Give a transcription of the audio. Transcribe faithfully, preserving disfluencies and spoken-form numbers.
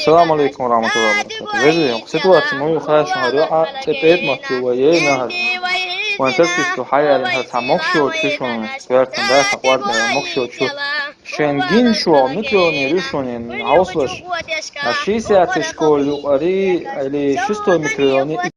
Салам алейкум ва рахматуллахи ва баракатух. Вежливо, ситуация мою хорошо говорю, а цепет мотиву ей нахар. Вон текстисту хаяли хар ца мокшио чушон, верхтан да хакварда мокшио чу. Шенгин шо микрони рушонин, ауслаш. А шестьдесят школе юкъари, или шестой микрони